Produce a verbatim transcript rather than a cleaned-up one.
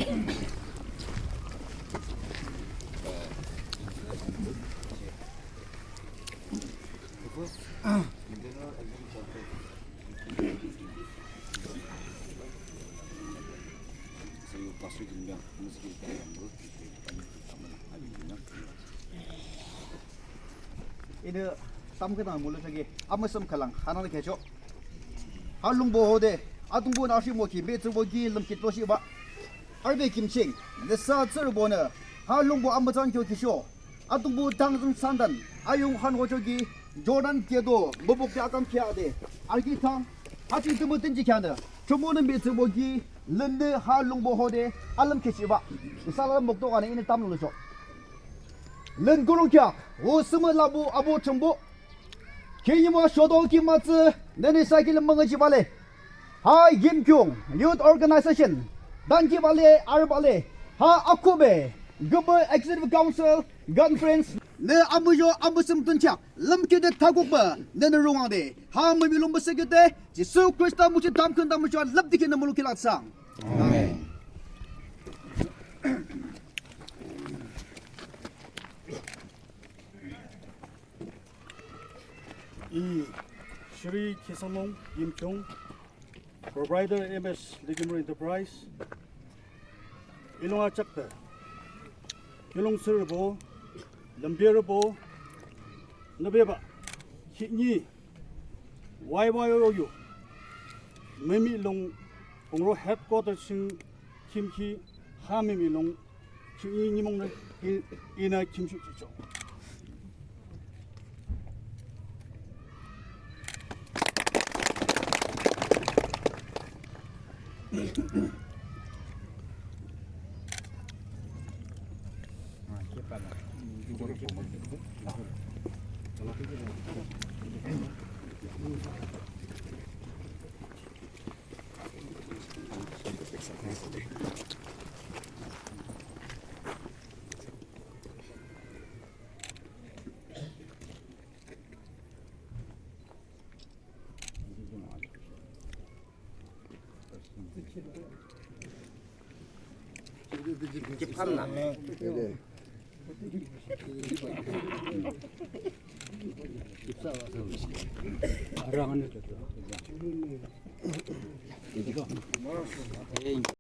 Inü tamkhüntamnü mulong thsüki amüsüh khülang hananü kheahchoh. Ha lungbo hode Atungpuhnü arhimokhi metsübo ki lümkhitloshihbah. Arübe kim ching nüsa tsührübonü ha lungbo amütsan kheaküsho Atungpuh tangzüng sandan ayung hanhochoki Jordan keto mübükpü akam kheahde arüki thang ha ching tümü tünji kheanü Thrünpuhnü metsübo ki lünnü ha lungbo hode alümkhitshihbah. Isa la mokto kanü inü tamnü lucho. Lün kurung kheak, o sühmüh lapü abuh Thrünpuh. Khihni mo shoto ki mütsü nünü isa kilim müngühjihbah le. Ha Yimkhiung Youth Organization tankihbah le, arübah le. Ha akhuhbe küpü Executive Council Conference nü amuzho amüsüh tün kheak lümkhitde thakukpü nünü rungangde ha mümi lung müsühkide Jisu Khrista mung ching tamkhüntamnüsho lüpdükhinü mulong ki latsang. Amen. I Shri Khisanglong Yimkhiung, Proprietor M S Likimro Enterprise, I lung ajakde, I lung tsührübo, lümberübo, nübebah, khihni, Y Y O U, Mimi lung, Pungro headquarter ching, khimkhi, ha Mimi lung, khihni nimung nü, i, inü khimshuh jihchoh.